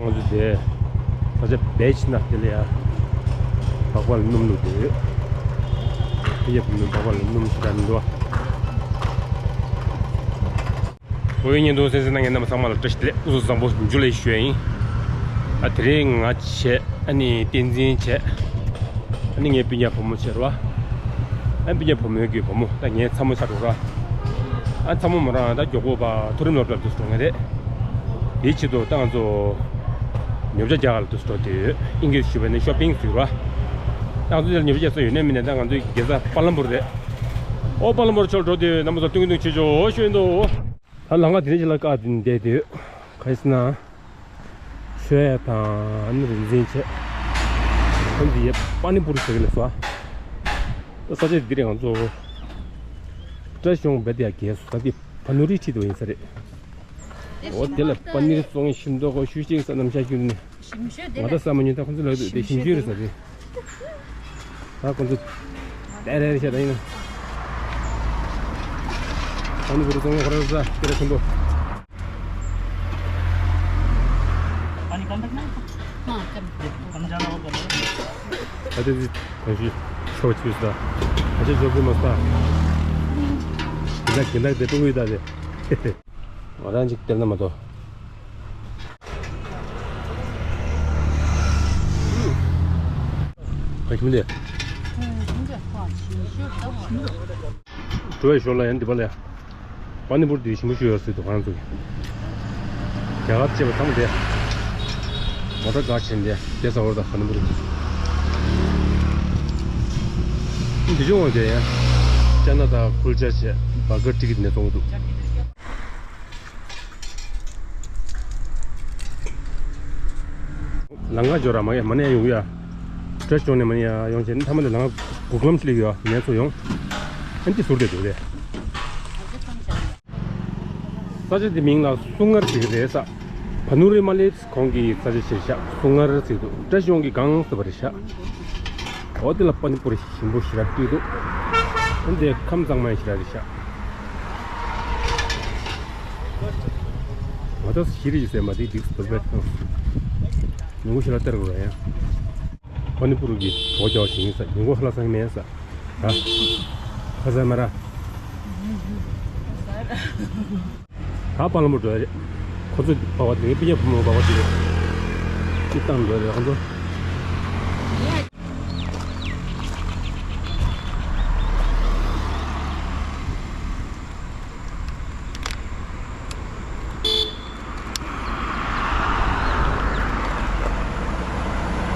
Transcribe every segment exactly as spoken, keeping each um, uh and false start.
ང་ཚོ་དེ་ས་ཆ་བེ་ཆི་ན་དེ་ལ་ཡ་སྦག་སྦག་ལ་སྣུམ་བླུགས་འདུག་དེ་ཡ་བུ་མོས་སྦག་སྦག་ལ་སྣུམ་ཞིག་རག་མི་འདུག་ཨ། ཨོ་ཡ། བརྙན་ཐུང་གསན་གཟིགས་གནང་མཁན་རྣམ་པ་ཚང་མ་ལ་བཀྲ་ཤིས་བདེ་ལེགས། སྐུ་གཟུགས་བཟང་པོ། འཇུ་ལེ་ཞུ་ཡ་ཡིན། ཨ། དེ་རིང་ང་བྱས། ཨ་ནི་བསྟན་འཛིན་བྱས། ཨ་ནི་ངའི་སྤུན་ཀྱག་བུ་མོ་བྱས་ར། ཨ། སྤུན་ཀྱག་བུ་མོའི་གི་བུ་མོ། ད་ངའི་ཚ་མོ་ཆགས་འགྲོ་ར། ཨ། ཚ་མོ་མོ་རང་ད་མགྱོགས་པོ་ཕར་མཐོ་རིམ་སློབ་གྲྭར་འདུག་སེ་འགྲོ་མཁན་རེད། དེའི་ཆེད་དུ་ད་ང་ཚོ་ཉོ་ཆ་རྒྱག་ག་ལ་འདུག་སེ་འགྲོ་དུས། ཨིན་སྐད་ཞུས་པ་ནི་ཤོ་པིང་ཟེར་ར། ད་ང་ཚོ་འདིར་ཉོ་ཆ་རྒྱག་ས་ཡོད་ནའི་མེད་ནའི་ད་ང་ཚོའི་རྒྱལ་ས་པ་ལམ་པུར་རེད། ཨོ། པ་ལམ་པུར་ཕྱོགས་འགྲོ་དུས་རྣམ་པ་ཚོ་སྟོན་གི་འདུག་ཆེ་ཆོ་ཞུ་ཡིན་དོ། ད་ལམ་ཁ་དེ་འདྲ་ཞིག་ལ་བཀག་སྟེ་བསྡད་དུས། ག་རེ་ཟེར་ན། ཤོ་ཡ་དང་ཨ་ནི་རིག་འཛིན་བྱས། ཁོང་ཚོ་ཡས་པ་ནི་པུ་རི་ཟེར་གི་ལབ་སོང་ཨ། ད་ས་ཆ་འདི་རེད། ང་ཚོ་བཀྲ་ཤིས་ལྗོངས་རྦད་དེ་ཡར་བརྒལ་སོང་། ད་འདི་བ་ནུ་རི་ཁྲིད་དུ་ཡིན་ས་རེད། འོ། དེ་ལ་པ་ནིར་བཙོང་ཞིམ་མདོག་ཁ་པོ་ཞེ་གཅིག་ས་རྣམ་གཞག་ཁྱོན་ནས། ཞིམ་ཤོས་དེ་ང་ལ་ད་ཟ་མ་མྱོང་། ད་ཁོང་ཚོ་ལབ་འདུག་དེ་ཞིམ་ཤོས་རེད་ཟེར་ཏེ། ད་ཁོང་ཚོ་ཏེ་རེ་རེ་བྱས་ད་ཡིན་ན། ཨ་ནི་པུ་རི་བཙོང་ཡ་ཁོ་རང་ཟ་སྐད་གྲགས་ཆེན་པོ། ཨ་ནི་གང་འདྲ་ན། ཨ། ཀམ། ཀམ་ཇ་ལ་བ་ད་དེ་ཚོ་གོང་ཞུས་ཆོག་ཆུ་ས། ཨ་ཅེ་ཆོག་གི་མ་ས། གི་ལ་གི་ལ་དེ་ཀྲུང་གོའི་ད་དེ། ང་རང་ཅིག་སྟེར་ན་མ་གཏོགས། ག་ཞིམ་ལེ། བྲོ་བའི་ཞོར་ལ་ཡང་འདི་པ་ལ་ཡ། པ་ནི་པུར་འདི་ཞིམ་པོ་ཞིག་ཡོད་སྲིད་འདུག་ཁོ་རང་ཚོ་གི། རྒྱ་གར་བཅས་པ་ཚང་མ་དེ། མོ་ཊ་ག་ཆེན་དེ་དེ་ཟ་བར་དང་པ་ནི་པུར་གི། འདི་ཅུང་བ་དེ་ཡང་ཅ་ན་དང་ཁུལ་ཆ་བྱས་བ་ག་ཏི་གི་ནས་བཙོང་གི་འདུག་ལམ་ཁ་འབྱོར་ར་མ་ཡ་མ་ནས་ཡོང་ཡ། བཀྲ་ཤིས་ལྗོངས་ནས་མ་ནས་ཡ་ཡོང་བྱས་ནས་མཐའ་མ་དེ་ལམ་ཁ་གུག་ལམ་ཞིག་སླེབས་ཡོད། ངལ་གསོ་ཡོང་། ཨ་ནི་ཟུར་དེ་འདུག་རེད། ས་ཆ་དེ་མིང་ལ་སུ་ངར་ཟེར་གི་རེད་ས། བ་ནུ་རི་མ་སླེབས་གོང་གི་ས་ཆ་ཞིག་རེད་ཤག་སུ་ངར་ཟེར་འདུག་བཀྲ་ཤིས་ལྗོངས་ཀྱི་སྒང་ཟེར་བ་རེད་ཤག་འོ་དེ་ལ་པ་ནི་པུ་རི་ཞིམ་པོ་ཞེ་དྲག་སྤྲད་འདུག་ཨ་ནི་དེ་ཁམས་གཙང་མ་ཞེ་དྲག་རེད་ཤག་ང་ད་ཤི་རི་ཟེར་མ་དེ་འགྲིག་སྟོབས་པས་དང་། ཉིན་གུང་ཞེ་དྲག་སྟེར་དགོས་ར་ཡ། པ་ནི་པུ་རི་གི་གྲོགས་རྒྱག་བཞིན་ཡིན་ས། ཉིན་གུང་ཧ་ལ་སང་མེད་ས། ར། ཧ་ས་མ་ར། ད་པ་ལམ་པུར་འགྲོ་ཡ་རེད། ཁོ་ཚོ་བ་བ་དེ་ངའི་སྤུན་ཀྱག་བུ་མོ་བ་བ་དེ་རེད། ཅི་བཏང་འགྲོ་ཡ་རེད་ཁོ་ཚོ།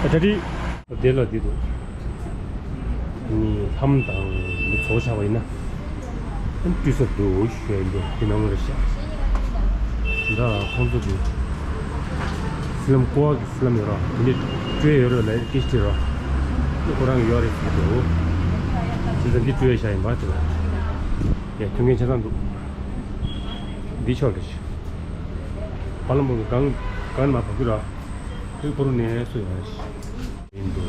ཨ་ད་དེ། དེ་ལ་འདི་འདུག་ནི་ལྷམ་དང་ནི་ཚོགས་ཆགས་པ་ཡིན་ན། སྤྲུལ་ས་འདུག་ཞུ་ཡ་འདུག་དེ་ནང་ལ་ཤག་འདྲ་ཁོང་ཚོ་གི་སི་ལམ་ཀོ་བ་གི་སི་ལམ་ཡོད་ར། དེ་འདྲ་སྤྲོད་ཡོད་ར་ལ་སྐད་ཆ་དྲིས་ར། ཁོ་རང་གི་ཡོད་རེད་ཟེར་གི་འདུག་བྱས་ཙང་འདི་སྤྲོད་ཡ་ཤག་ཡིན་པ་དེ་ལ། ཡ་མཐུན་རྐྱེན་ཆ་ཚང་འདུག་འདི་ཕྱོགས་རེད། བ་ལམ་པུར་གི་སྒང་སྒང་ནས་མར་བབས་ཀྱི་ར། དེ་ཕོ་རུ་ནས་སུ་ཡོང་ཡ་ཞིག་ཡིན་འདུག་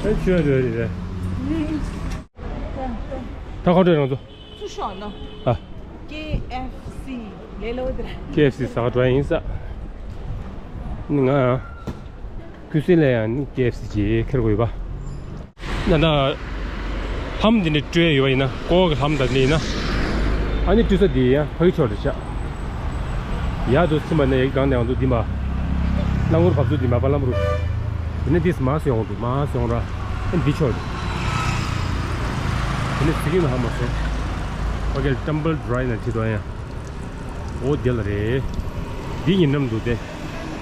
ཨེ་ཆོས་རེད་རེད། ད་ཁོ་འདྲ་རང་ཚོ། ཚུར་ཤོག་ལོ། ཨ། ཀེ་ཨེཕ་སི་ལས་ལོ་དེ་ར། ཀེ་ཨེཕ་སི་ཟ་ག་འགྲོ་ཡ་ཡིན་ས། ནི་ང་ཀུ་སི་ལ་ཡང་ནི་ཀེ་ཨེཕ་སི་ཅིག་ཁྱེར་དགོས་ཡོད་པ། ན་ད། ལྷམ་འདི་འདྲ་སྤྲོད་ཡ་ཡོད་པ་ཡིན་ན། ཀོ་བ་གི་ལྷམ་དང་འདི་ཡིན་ན། ཨ་ནི་སྤྲུལ་ས་འདི་ཡང་ཕ་གི་ཕྱོགས་རེད་ཤག་ཡར་དུ་ཕྱིན་པ་ནས་ཡ་གི་སྒང་དེ་ང་ཚོ་འདི་མར། རླངས་འཁོར་བབས་ཚུལ་འདི་མར་བ་ལམ་རུ། དེ་ནས་འདི་མར་སོང་ཡོང་འདུག་མར་སོང་ར། ཨ་འདི་ཕྱོགས་རེད། དེ་ནས་ཚིག་གི་ནང་མར་སོང་། ཕ་གིར་ཊམ་བལ་ཌི་རའི་ན་ཁྲིད་དོ་ཡ། འོ་དེ་ལ་རེད། འདི་ཉེ་འགྲམ་འདུག་སྟེ།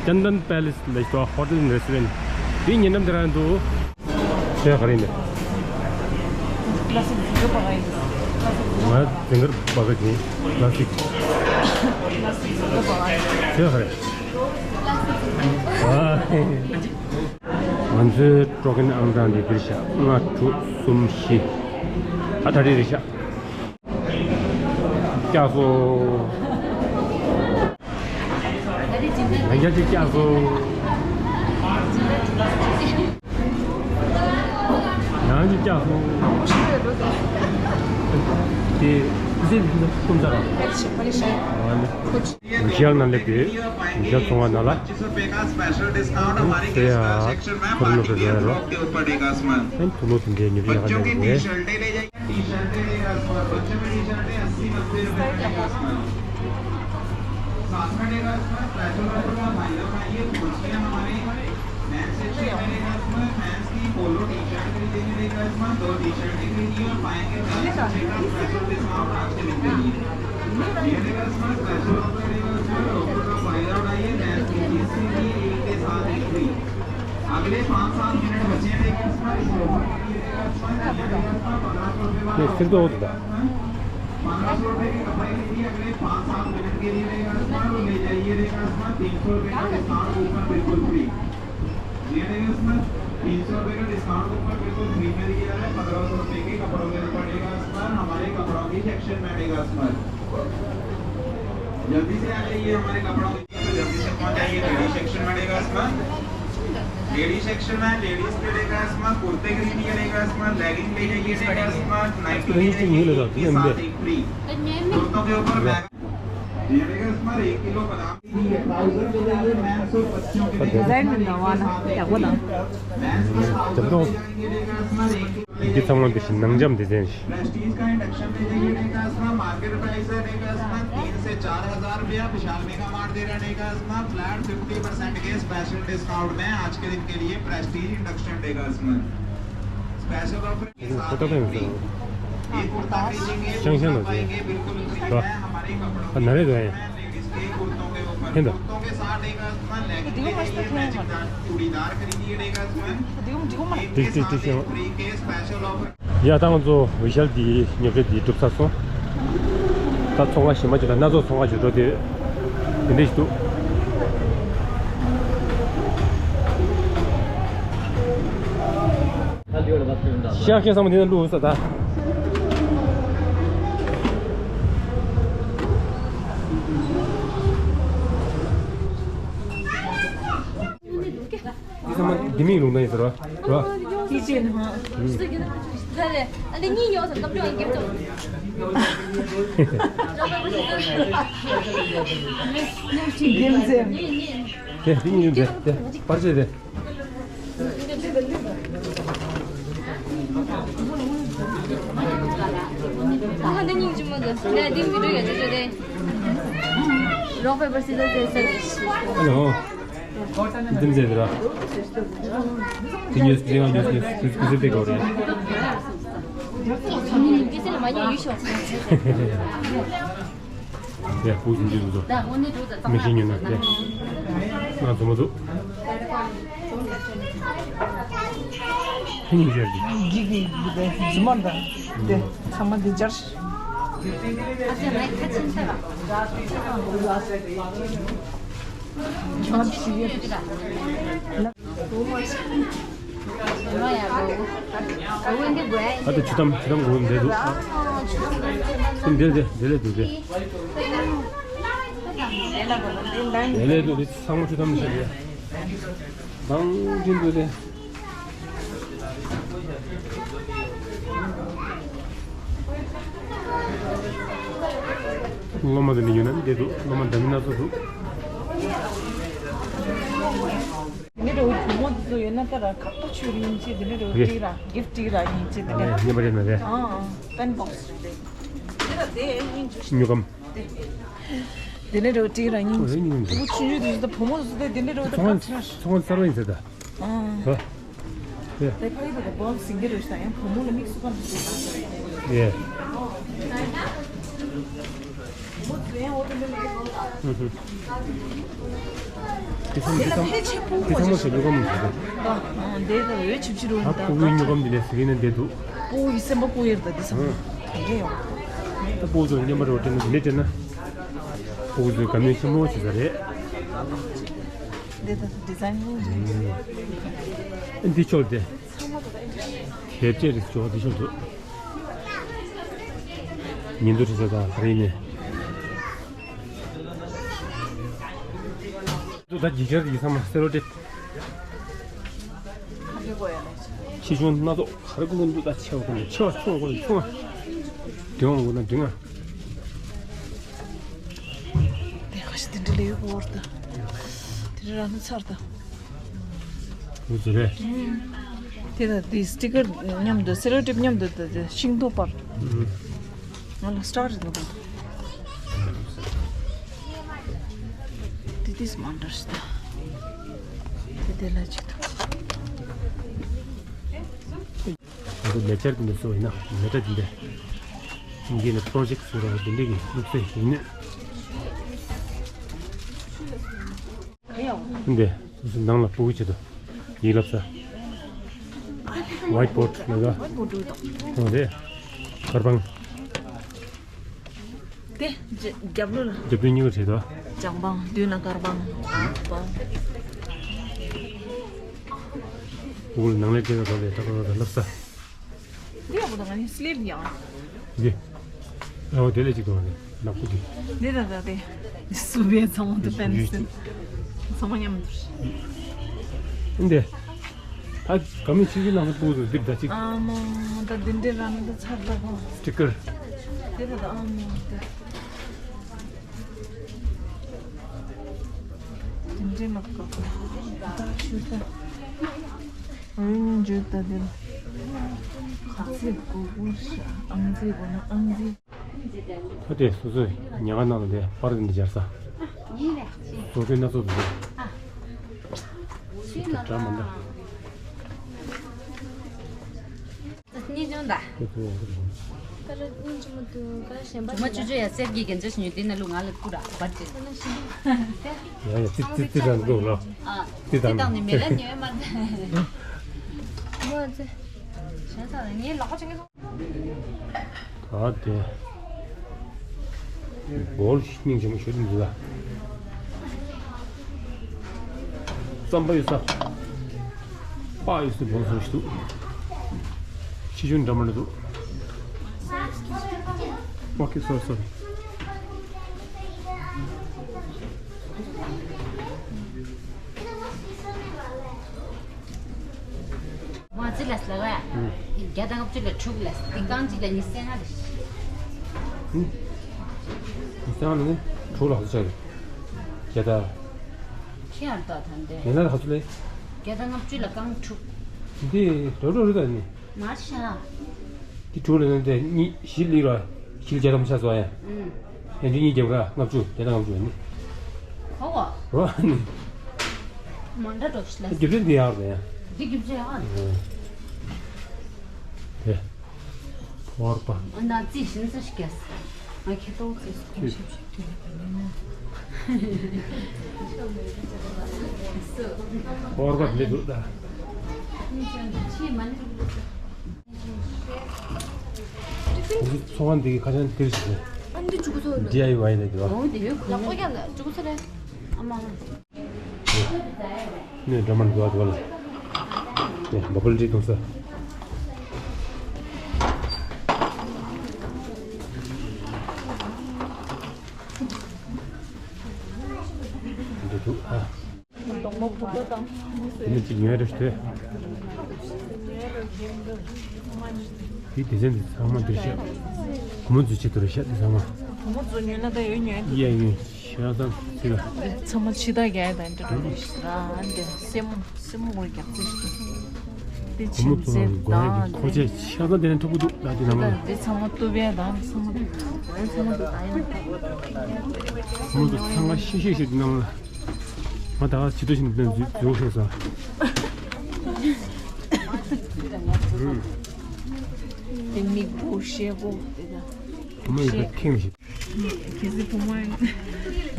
Chandan Palace ལ་ཞོ་ཧོ་ཊེལ་ཨེན་རེ་སི་ཊོ་རེནཊ། འདི་ཉེ་འགྲམ་དེ་རང་འདུག་ཁྱོད་ག་རེ་ཡིན་པས། ང་ཛེང་གར་བ་ག་ཅིན་ཀླ་སིག་ཁྱོད་ག་རེ། ང་ཚོའི་ཀྲོ་ཀན་ཨང་གྲངས་འདི་འདིར་བཞག་ལྔ་དྲུག་གསུམ་བཞི། ཨ་ད་རེས་རེད་བཞག་བཀྱག་སོང་། ང་རྒྱལ་གྱིས་བཀྱག་སོང་། ང་རྒྱལ་གྱིས་བཀྱག་སོང་། དེ། ཟིན་ཀུན་ཚར་ར། ཨ་ནི། ཝི་ཤལ་ནང་སླེབས་ཏེ། ཝི་ཤལ་ཚོང་ཁང་ནང་ལ། དེ་ཡ་ཁོར་ནོ་ཁེ་རོ་ཡ་རོ། ཨན་ཐུ་ནོ་ཐུན་དེ་ཉོ་རྒྱུ་ཡག་ག་ནས་རེད། अगले पाँच सात मिनट बचे हैं। ये सिर तो होता। पन्द्रह सौ रुपए के कपड़े के लिए अगले पाँच सात मिनट के लिए रहेगा, इसमें ले जाइए, रहेगा, इसमें तीन सौ रुपए का डिस्काउंट कूपन बिल्कुल फ्री। ये रहेगा, इसमें तीन सौ रुपए का डिस्काउंट कूपन बिल्कुल फ्री में दिया है, पन्द्रह सौ रुपए के कपड़ों के ऊपर रहेगा, इसमें हमारे कपड़ों की सेक्शन में रहेगा, इसमें जल्दी से आ जाइए हमारे कपड़ों की, जल्दी से पहुंच जाइए। लेडीज सेक्शन में रहेगा, इसमें लेडीज सेक्शन में लेडीज के रहेगा, इसमें कुर्ते के लिए रहेगा, इसमें लेगिंग ले जाइए, रहेगा, इसमें नाइटी ले जाइए, एक के साथ एक फ्री। कुर्तों के ऊपर बैग। ये रहेगा, इसमें एक किलो बादाम। डिजाइन में नवा ना, क्या बोला? जब तो འདི་ཚང་མ་འདི་བཞིན་ནང་འཇམ་འདི་ཚན་ཞིག Prestige का इंडक्शन ले जाइए, रहेगा, इसमें मार्केट प्राइस है, रहेगा, इसमें तीन से चार हजार रुपया, विशाल मेगा मार्ट दे रहा, रहेगा, इसमें फ्लैट फिफ्टी परसेंट के स्पेशल डिस्काउंट में आज के दिन के लिए प्रेस्टीज इंडक्शन, रहेगा, इसमें स्पेशल ऑफर के साथ ही फ्री। ये कुर्ता खरीदेंगे, दूसरा पाएंगे बिल्कुल फ्री में हमारे कपड़ों में। लेडीज के कुर्तों के ऊपर, कुर्तों के साथ, रहेगा, इसमें लेगिंग दे रही है, मैचिंग चूड़ीदार खरीदिए, रहेगा, इसमें एक के साथ एक फ्री के special offer. ཡ་ད་ང་ཚོ་ཝི་ཤལ་འདི་ཉོ་སྤྲད་འདི་གྲུབ་ཚར་སོང་། ད་ཚོང་ཁང་གཞན་པ་ཅིག་ལ་སྣ་ཚོགས་ཚོང་ཁང་ཅིག་འགྲོ་དེ་དེ་འདྲ་ཞིག་འདུག་ཤ་ཁེ་སང་མ་འདི་ན་བླུགས་ས་ད། འདི་ཚང་མ་འདི་མིག་ལུང་ན་ཡིན་ཟེར་བ། རོ། ཡིད་ཆེས་ནི་ཧང་། ཟེར་གྱི་ན། ཟེར་རེད། ཨ་འདི་གཉིས་ཉོ་ཟེར་སྐབས་བཅོ་ཡིན་སྐྱབས་བཅོ། རྒྱལ་མཚན། དེ་འདི་གཉིས་ཡིན་དེ་དེ་པར་ཆས་དེ། ཨ་འདི་གཉིས་ཅི་མོ་འདི་འདི་འདི་འདི་འདི་འདི་རོག་པེ་པར་སི་ཟར་དེ་ཟེར་ཨ་ནོ། འདི་མཛད་དེ་ར། དེ་ཉོས་དེ་ཡང་ཉོས་ཉོས་ཀུ་ཀུ་ཟེར་དེ་གོ་རེད། ཀུ་ཟེར་ལ་མ་ཉོས་ཡུལ་ཤོག་ཡ་ཧུ་ཞིང་ཅི་འདུག་མི་ཤེས་ཉོས་ན་དེ་ང་ཚོ་མ་འདུག་ཧེ་ཉིན་ཤར་གྱི། གི་གི་གི་དེ་རྫུན་མ་འདྲ་དེ་ཚང་མ་འདི་སྦྱར། ཨ་ཅེ་ངའི་ཁ་ཆེམས་ཚད་ལ། ཨ་ད་ཆུ་དམ་ཆུ་དམ་གོ་འདྲ་འདུག་འདི་འདི་འདི་ལས་འདུག་རེད། འདི་ལས་འདུག་རེད། ཚང་མ་ཆུ་དམ་ཞིག་རེད། མང་ཅན་འདུག་རེད། སློབ་མ་དེ་འདྲ་ཡོད་ན་བསྡད་འདུག་སློབ་མ་འདྲ་མིན་སྣ་ཚོགས་འདུག་དེ་འདྲ་བུ་མོ་དེ་ཚོ་ཡོད་ན་ད་ར་ཁ་པར་ཆུ་རིན་ཆེ་དེ་འདྲ་རོ་ཡེ། ཏི་ར་གིཕ་ཊི་ར་ཡིན་ཆེ་དེ་འདྲ། ཉེ་པ་རེད་མ་རེད། ཨང་ཨང་པེན་བོག་སི་རེད། དེ་ར་དེ་ཡིན་ཆུ་ཤི་ཉོ་གམ། དེ་འདྲ་རོ་ཏི་ར་ཡིན། ཨོ་རེད་ཉོ་གམ་དེ། བུ་ཆུང་ཆུང་དེ་ཚོ་ད་བུ་མོ་དེ་ཚོ་ད་དེ་འདྲ་རོ་ད་ཚོང་ཁ་ཁ་ཚོང་ཁ་གསར་བ་ཡིན་ཟེར་ད། ཨང་། ཧོ། ཡ། དེ་ཕ་གི་དེ་བོམ་སིང་གི་རེད་ཤག་ཡང་བུ་མོ་ལ་དམིགས་སུ་བཀར་ནས་བཟོས་པ་རེད། ཡ། བུ་མོ་ཚོ་ཡང་འོ་དེ་འདྲ་ལས་ཀྱི་བཟོ་ལ། ཧུ་ཧུ། དེ་ཚང་མ་དེ་ཚང་མ་དེ་ཚང་མ་ཞིག་ཉོ་གམ་ཡིན་ཟེར་ད། ཨང་། དེ་ད་འོད་ཆིབ་ཆིབ་རུ་ད་ཡིན་ད། ཕྲུ་གུའི་ཉོ་གམ་དེ་ལས་ཟེར་གི་ན་བསྡད་འདུག་ཕྲུ་གུ་ཡི་སེམས་པ་སྐུ་ཡེར་ད་དེ་ཚང་མ། ཨང་། ག་འདྲ་ཡོང་། ད་ཕྲུ་གུ་ཚོ་མཉམ་པ་རེ་བ་སྤྲད་ན་འདི་འདྲ་སྤྲད་ན། ཕྲུ་གུ་ཚོའི་དགའ་མོས་ཆེན་པོ་བྱེད་ས་རེད། འདི་ད་ཌི་ཛའིན་རེད། ཨ་འདི་ཆོག་སྟེ། གལ་ཆེ་རེད་ཆོག་འདི་ཆོག་འདུག་ཉིན་དུ་ཁྲི་ཚོ་དང་རིང་ནས། འདུག་ད་ཇི་ཆར་གྱི་ཚང་མ་སེ་རོ་ཏེ། ཆེ་ཆུང་སྣ་ཚོགས་ག་རེ་ཀུན་ཀུན་འདུག་ད་ཆེ་བ་ཀུན་ཆེ་བ་ཆུང་བ་ཀུན་ཆུང་བ། འབྲིང་བ་ཀུན་ན་འབྲིང་བ། དེའི་བོར་ད། དེ་རེ་རང་ནི་ཚར་ད། འུ་ཚོ་རེད། དེ་ལ་དེ་སི་ཊི་ཀར་མཉམ་དུ་སེ་ལོ་ཊེབ་མཉམ་དུ་ད་དེ་ཤིང་ཏོག་པར། ང་ལ་སི་ཊར་རེད་འདུག་དེ་དེ་སི་མ་འདྲ་ཞིག་ད། དེ་དེ་ལ་ཅིག་ད། ང་ཚོ་ལས་འཆར་འདི་འདྲ་བཟོ་ཡིན་ན་ལས་གྲྭ་འདི་འདྲ་ཁྱིམ་རྒྱུད་ནས་པྲོ་ཇེག་བཟོ་ར་འདི་འདྲ་གི་བླུགས་སའི་ཡིན་ནོད། འདི་སོ་སོ་ནང་ལ་ཕྲུ་གུ་ཆེད་དུ་ཡིག་ལབ་ས། ཝའིཊ་བོར་ཌི་ལ་ག་འོ་རེད། གར་པང་། དེ་རྒྱབ་ལོགས་ལ། རྒྱབ་ལོགས་གཉིས་ཀ་བྲིས་འདུག་ལྗང་པང་མདུན་ལ་དཀར་པང་། ཨ་པང་། འུ་ལ་ནང་ལས་བྲིས་ན་ད་ལས་ཏག་ཏག་ཏག་ལབ་ས། འདི་ཡག་པོ་འདུག་ང་ནི་སི་ལིབ་ཡང་། འདི། ཨོ་དེ་ལས་ཅིག་འདུག་ང་ནི་ནག་པོ་འདི། འདི་ད་ད་དེ། སུ་བའི་ཚང་མ་དུ་པན་སི། ཚང་མ་མཉམ་དུ། འདི། ད་ག་མི་ཆུ་ཆུ་ནང་དུ་སྤུག་ཏུ་འདིར་ད་ཅིག་ཨ་མ་ད་འདི་འདྲའི་རང་ད་ཚར་ད་གོ་སི་ཊི་ཀར། དེ་ད་ད་ཨ་མ་ད། འདི་འདྲའི་མ་གོ་ད་ཞུ་ད། འོན་ཇུ་ད་འདི་ལ་ཁ་ཚིག་གོ་གོ་ཤ་ཨང་རྩིས་གོ་ན་ཨང་རྩིས། ད་དེ་སོ་སོའི་ཉལ་ཁང་ནང་ལ་དེ་པར་འདི་འདྲ་སྦྱར་ས། ཡིན་ལ་ཅི། བཟོ་བཀོད་སྣ་ཚོགས་འདུག་ཨ། ཤི་ལ་འདྲ་མི་འདྲ། གཉིས་བྱུང་ད། དེ་ཚོ་ཡང་འདུག་ད་ལ་གཉིས་བྱུང་མ་འདུག་ག་གཞན་པ་ཇུ་མ་ཅུ་ཅུ་ཡ་གསེར་གྱི་རྒྱན་ཆ་ཞིག་ཉོས་དེ་ནང་ལུག་ང་ལ་བསྐུར་ར་བར་ཏེ། ཡ་ཡ་ཙི་ཙི་ཙི་རང་འདུག་ལ། ཨ། ཙི་དང་ནི་མེ་ལ་ཉོས་མ་རེད། མོ་ཙི། ཞེ་ས་ངའི་ལག་པ་ཆེན་གྱི། ད་དེ། བོལ་སྙིང་རྗེ་མོ་ཞུ་དུ་འདུག་ལ། རྩམ་པ་ཡོད་ས། པགས་ཡོད་སའི་བོལ་བཟོ་ཞིག་འདུག་ཕྱི་ཆུ་འདྲ་མི་འདྲ་འདུག Okay, sorry, sorry. ང་ཚོ་ལ་ཟླ་བ་ཡ། ཨུ། བརྒྱ་དང་ལྔ་བཅུ་ལ་དྲུག་ལ་འདི་རྐང་གཅིག་ལ་ཉི་ཤུ་རྩ་ལྔ་རེད། ཨུ། ཉི་ཤུ་རྩ་ལྔ་ནི་དྲུག་ལ་ཧ་ཅང་རེད། བརྒྱ་དང་། ཁྱེད་ཡར་ལྟ་ད་འདི། ངས་ན་ལ་ཧ་ཚོ་ལས། བརྒྱ་དང་ལྔ་བཅུ་ལ་རྐང་དྲུག་འདི་རོ་རོ་རེད་ད་ནི། མར་ཤ། འདི་དྲུག་ལ་ནི་འདི་གཉིས་བཞི་ལི་ར་ཁྱིལ་བརྒྱ་ཐམ་ཤ་ཚོ་ཡ། ཨུ། ཡང་འདི་གཉིས་རྒྱབ་ར་ལྔ་བཅུ་བརྒྱ་དང་ལྔ་བཅུ་ནི། ཧོ་ཧོ། རོ་ནི། མ་འདྲ་འགྲོ་ཤི་ལ། རྒྱབ་རེ་འདི་ཡག་རེད་ཡ། འདི་རྒྱབ་རེ་ཡག་རེད། དེ། ཕོར་པ། ཨ་ན་རྩིས་ཤིན་ས་ཤི་ཀྱ་ས། ང་ཁྱེད་ཏོག་ཙེ་སུ་ཁོང་ཤེས་ཤེས་དུས་ལ་ག་ནས་ན། ཕོར་པ་འདི་འདུག་ད། ཆེས་མ་ནི། ཚོང་ཁང་འདི་གི་ཁ་བྱང་འདིར་ཞིག་རེད། ཨ་འདི་བཅུ་གོ་ཚོ་འདི། ཌི་ཨའི་ཝའི་ལ་འདི་བ། འོ་འདི་ཡོད་ཁུལ་ལག་པ་ཡང་ལ་བཅུ་གོ་ཚོ་རེད། ཨ་མ། ནས་འགྲོ་མ་འགྲོ་བ་འགྲོ་ལ། ནས་བ་བུལ་ཊི་འཐུང་ས། འདི་འདུག་ཨ། དེ་ནས་ཅིག་ཉོས་རེ་ཞུ། དེའི་སྡེ་ཚན་འདི་ཚང་མ་འདིར་བཤད། བུ་མོ་ཚོའི་ཆེད་དུ་རེ་བཤད་འདི་ཚང་མ། བུ་མོ་ཚོ་ཉོས་ན་ད་ཡོད་ཉོས་འདི། ཡ་ཡོད་ཤ་ཚང་ཚིག་ལ། ཚང་མ་ཕྱི་ཐག་རྒྱག་ཡ་དང་འདྲ་རེད་ཤི་ར་འདི་སེན་མོ་སེན་མོ་ངོ་རྒྱག་ཚིག་ཤི། འདི་བུ་མོ་ཚོ་ལ་དགོས་ཡ་གི་མཁོ་ཆས་ཤ་ཚང་དེ་ནས་ཐུབ་ཀྱི་འདུག་ད་འདི་ནང་ལ། འདི་ཚང་མ་བཏུབ་ཡ་དང་ཚང་མ་འདི་ཚང་མ་འདི་ད་ཡོད། བུ་མོ་ཚོ་ཚང་མ་ཤི་ཤི་ཤི་འདི་ནང་ལ། ང་ད་ཇི་ལྟར་ཞིག་འདོན་འཛུལ་འཛུལ་ཤེས་སོང་། དེ་མིག་བུ་ཤེས་པོ་དེ་ད། བུ་མོ་ཡི་ད་ཁེངས་ཤིག་གལ་སྲིད་བུ་མོ་ཡིན།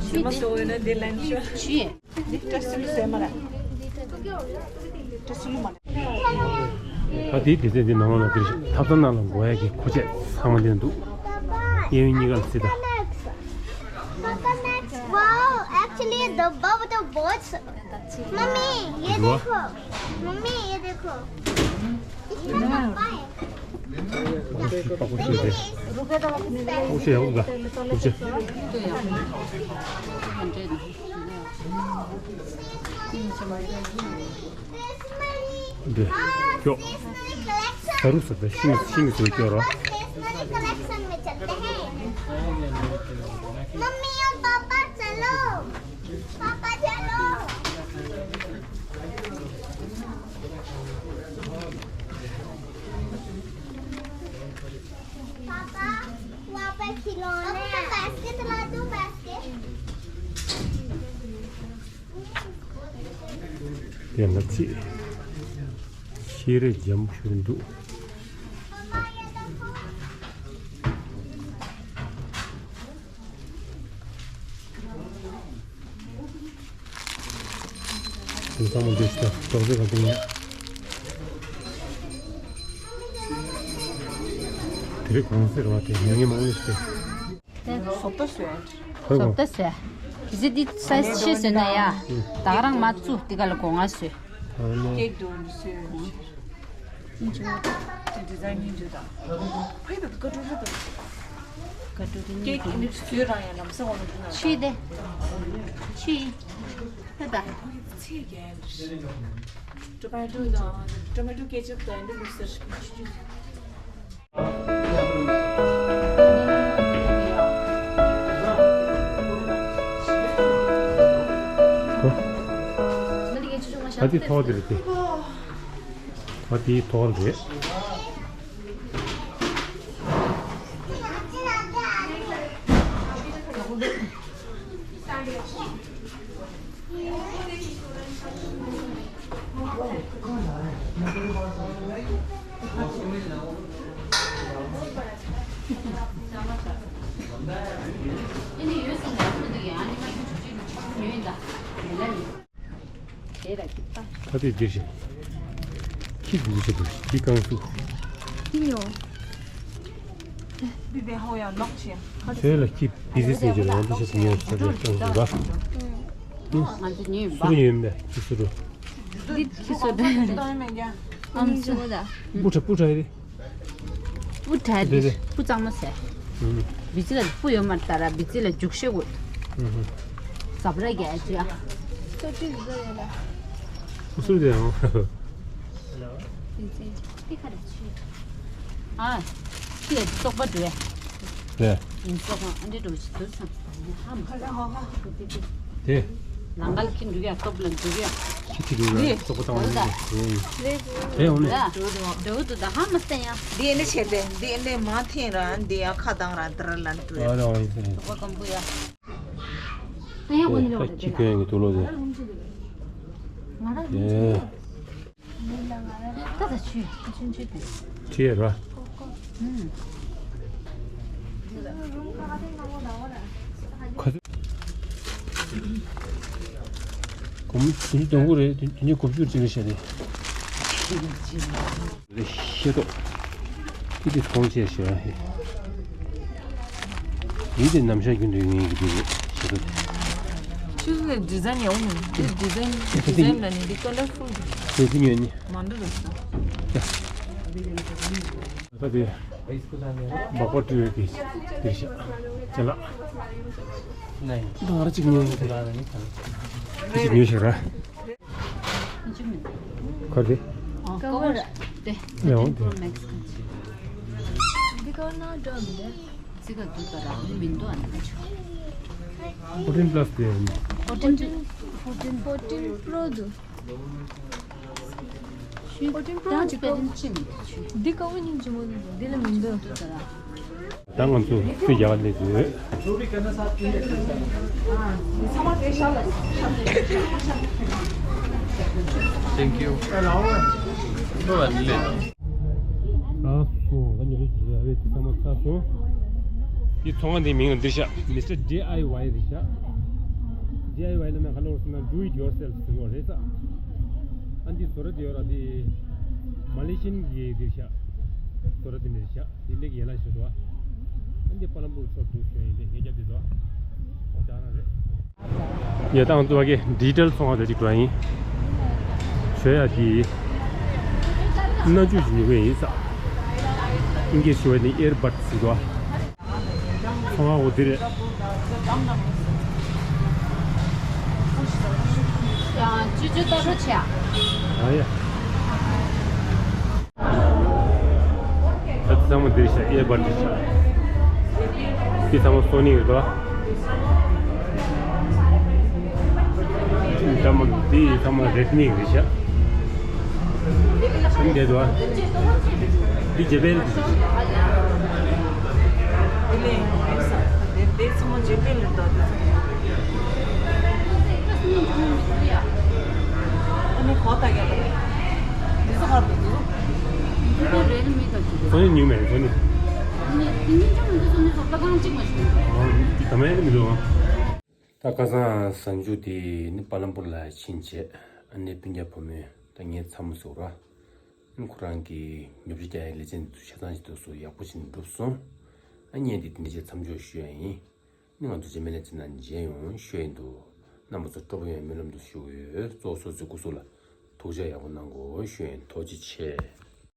ཞི་མ་སོ་ཡིན་ན་དེ་ལན་ཤོད། ཞི། འདི་ཏྲ་སུ་ལུ་ཟེར་མ་ར། ཏྲ་སུ་ལུ་མ་ར། ད་དེའི་སྡེ་ཚན་འདི་ནང་ལ་འདིར་ཐབ་ཚང་ནང་ལ་འགོ་ཡ་གི་མཁོ་ཆས་ཚང་མ་འདི་འདུག་གཡས་གཡོན་གཉིས་ཀ་ལ་སྲིད་ད། Papa, next. Wow, actually the bubble boats. Mummy, ये देखो। मम्मी, ये देखो। इसमें पापा है। པགས་པ་ཤེས་རེད། པགས་པ་ཤེས་ཡག་པོ་འདུག་ག་སློབ་ཆེན། འདི་ཀྱོག་ད་རུ་ས་ད་ཤིང་ཤིང་སོ་ཀྱོག་ར། Stationery collection में चलते हैं। मम्मी और पापा चलो। དེ་ལ་ཅི། ཤེས་རེ་འཇམ་ཞུ་འདུག་དེང་སང་མ་འདུག་ཤི་ད་ཏོག་ཙེ་ག་དེ་ཡིན། དེ་རིང་གང་ཟེར་བ་དེ་ཉུང་ཉུང་མང་ཉུང་ཞིག་དེ། བཟོ་ལྟ་བཟོས། བཟོ་ལྟ་བཟོས། གཟི་འདི་སའི་ཟི་ཆེ་བཟོས་ན་ཡ། ད་ག་རང་མ་བཙུགས་འདི་ག་ལ་སྒོ་ང་བཟོས། ཨ་ནི། ཀེག་དུ་བཟོས། སྙིང་རྗེ་མོ། དེ་ཌི་ཛའིན་སྙིང་རྗེ་དང་། ཕ་ཡི་དུ་དཀའ་སྤྲོ་རེད་དོ། དཀའ་སྤྲོ་དེ་ཀེག་ཨིན་ནི་བཟོས་རང་ཡང་ལམ་སང་བ་ལ་འདི་ན། ཆི་དེ། ཆི། ཧེ་ད། ཕ་གི་ཚེ་རྒྱལ། ཊོ་མེ་ཊོ་དང་ཊོ་མེ་ཊོ་ཀེ་ཆབ་དང་འདི་མིག་སར་ཞིག་ཆུ་ཆུ། ཨ་དེ་ཐོག་དེ་རེད་དེ། ཨ་དེའི་ཐོག་རེད། ད་དེ་བདེ་ཞིང་། ཁྱི་འདི་ཆེ་དུ་ཁྱི་རྐང་ཚུགས། ཁྱི་ཉོ། དེ་ལ་ཁྱི་བི་ཟི་སེ་ཇི་རང་དེ་ཆེ་དུ་ཉོས་ས་དེ་རྐང་ཚུགས་ར། ང་ཚོ་ཉོས་ཡིན་པ། སུ་རུ་ཉོས་ཡིན་པས་ཁྱི་སུ་རུ། འདི་ཁྱི་སུ་རུ། ཨམ་སུ། སྤུ་ཁྲ་སྤུ་ཁྲ་ཡི་རེད། སྤུ་གྲ་དེ་རེད། སྤུ་གཙང་མ་ཟེར། ཨུ། བི་ཙི་ལ་སྤུ་ཡོད་མ་རེད་ད་ར། བི་ཙི་ལ་རྒྱུག་ཤེས་དགོས། ཨུ་ཧུ། ཟབ་ར་རྒྱག་ཅིག་ཨ། སོ་ཏི་བཟོ་ཡོད་ལ། སྤུ་སུ་དེ་ཡང་། བི་ཙི་ཏི་ཁ་རེ་ཆི། ཨ། ཏི་ལ་བཙོག་པ་འགྲོ་ཡ། རེད། ཡིན་བཙོག་པ་ཨ་འདྲེ་འགྲོ་ཞིག་འདུག་བསམ། དེ། ལང་ཀ་ལ་ཁྱི་འདུག་ཡ། སྟོབས་ལ་འདུག་ཡ། ཁྱི་ཁྱི་འདུག་ཡ། སོག་པོ་བཏང་བ་ཡིན། དེ་འོ་ནས། འདྲ་འདྲ་འདུག་ད་ཧ་མ་སྟན་ཡ། འདི་ནི་བྱས་ཏེ་འདི་ནི་མ་འཐེན་ར་འདི་ཡ་ཁ་གདང་ར་འདི་ར་ལན་འགྲོ་ཡ། ཨ་ར་བ་ཡིན་ཟེར། སོག་པོ་སྐམ་པོ་ཡ། ཨ་ཡ་འོ་ནི་ལོག་ད་ཁྱི་གོན་གི་དུག་ལོག་ཟེར། ང་ར་ལུང་ཆུ་ལ། ད་ད་ཆུ་ཆུ་ཆུ་དེ། ཆུ་ཡོད་ར། ཨུམ། ཁ་ཚ། གོམ་དུ་ཉི་དང་པོ་རེད། དུ་ཉི་གོམ་ཆུ་ཅི་རེད་ཤ་རེད། རེད་ཤེས་ཏོ། ཏི་ཏི་ཐོང་ཆེ་ཤ་ཧེ། ཡིན་ཏེ་ནམ་ཞག་རྒྱུན་དུ་ཡོང་ཡིན་གྱི་རེད་ཤེས་ཏོ། ཆུ་ཚོད་ནས་ཌི་ཛའིན་ཡོང་མིན་ཏེ་ཌི་ཛའིན་ཌི་ཛའིན་ལ་ནི་འདི་ཀ་ལར་ཧྥུལ་འདུག་དེ་ཚོ་ཉོས་ནི། མ་འདྲ་འདུག་ད། ད་དེ། སྦག་སྦག་བཀྲུས་ཡོད་དེ། དེ་ཤ། ཅ་ལག་ད་ང་ར་གཅིག་ཉོས་ཡོད་དེ། དེ་གཅིག་ཉོས་ཤག་ར། ག་རེ། ཀ་བར་དེ། ཡང་དེ། འདི་ཀ་བར་ན་འགྲོ་མི་འདུག་ཙི་ག་འདུག་ད་ར་མི་འདུག་ཨ་ནི། ཕོར་ཊིན་པ་ལ་སི་དེ། ཕོར་ཊིན། ཕོར་ཊིན། ཕོར་ཊིན་པྲོ་འདུག་ཕོར་ཊིན་པྲོ་ཅིག་ཀ་བར། འདི་ཀ་བར་སྙིང་རྗེ་མོ་འདུག་འདི་ལ་མི་འདུག་ད་ང་ཚོ་སུ་ཡག་ལས་དགོས། Thank you. ལགས་སོ། ད་ཉོ་རེ་བྱེད་ཡ་རེད། ཚང་མ་ཚར་སོང་། འདི་ཚོང་ཁང་འདིའི་མིང་ལ་འདིར་བཞག་མི་སི་ཊར་ཌི་ཨའི་ཝའི་རེད་བཞག་ཌི་ཨའི་ཝའི་ལབ་ན་ག་ལབ་ཟེར་ན་do it yourself ཟེར་བ་རེད་ས། ཨ་འདི་བཟོ་གྲྭ་དེ་ཡོད་ར། དེ་མ་ལེ་ཤི་ཡན་གྱི་འདིར་བཞག་བཟོ་གྲྭ་དེ་འདིར་བཞག་དེ་ལེགས་ཡན་ལག་ཞིག་འདུག་ཨ་འདི་པ་ལམ་པུར་ཕྱོགས་འདུག་ཞོན་ཡིན་དེ་ངས་རྒྱབ་དེ་འདུག་ཨོ་ད་རང་རེད། ཡ་ཏང་ཏུ་བ་གེ་ཌི་ཇི་ཊལ་ཚོང་ཁང་དེ་ཅིག་འགྲོ་ཡིན། ཞོ་ཡ་དེ་མནའ་ཆུ་ཞིག་ཉོ་གི་ཡིན་ས། ཨིན་སྐད་ཞུ་བ་ནི་ཨེར་བཌ་ཟེར་གོ། ཚོང་ཁང་འོ་དེ་རེད། ཡང་ཅི་ཅི་ལྟ་བུ་བྱ། ཨ་ཡ། ད་ཚང་མ་འདིར་བཞག་ཨེར་བཌ་འདིར་བཞག་འདི་ཚང་མ་སོ་ནི་རེད་དོ། ཚང་མ་འདི་ཚང་མ་རེད་མི་རེད་བཞག་འདི་འདྲ་དོ། འདི་ཇེ་བེལ། འདི་ཚང་མ་ཇེ་བེལ་རེད་དོ། འདི་ཚང་མ། ཨ་ནི། ཨ་ནི། ཨ་ནི་དེ་ཉིན་ཅང་མི་འདུག་སོང་ནས་སོ་ལྟ་ཁང་གཅིག་མ་ཞིག་འདུག་ཨ་ནི་དེ་ད་མ་ཡིན་མི་འདུག་ད་ཁ་སང་གཟའ་མཇུག་དེ་ནི་པ་ལམ་པུར་ལ་ཕྱིན་རྗེས་ཨ་ནེ་སྤུན་ཀྱག་བུ་མོས་ད་ངའི་ཚ་མོ་ཟེར་ར། ཨ་ནི་ཁོ་རང་གིས་ཉོ་ཆ་རྒྱག་ཡའི་ལེ་ཚན་དེ་ཚོ་ཆ་ཚང་ཞིག་འདུག་སོ་ཡག་པོ་ཞིག་འགྲུབ་སོང་། ཨ་ནི་ངས་འདི་དེ་འདྲ་བྱས་མཚམས་འཇོག་ཞུ་ཡ་ཡིན། ནི་ང་ཚོ་རྗེས་མའི་ལེ་ཚན་ནང་མཇལ་ཡོང་ཞུ་ཡིན་འདུག་རྣམ་པ་ཚོ་སྤྲོ་པོ་ཡོང་སྨོན་ལམ་དུ་ཞུ་གི་ཡོད། གཙོ་བོ་སོ་སོའི་སྐུ་གཟུགས་ལ་ཐུགས་ཅག་ཡག་པོ་གནང་དགོས་ཞུ་ཡིན། ཐུགས་རྗེ་ཆེ།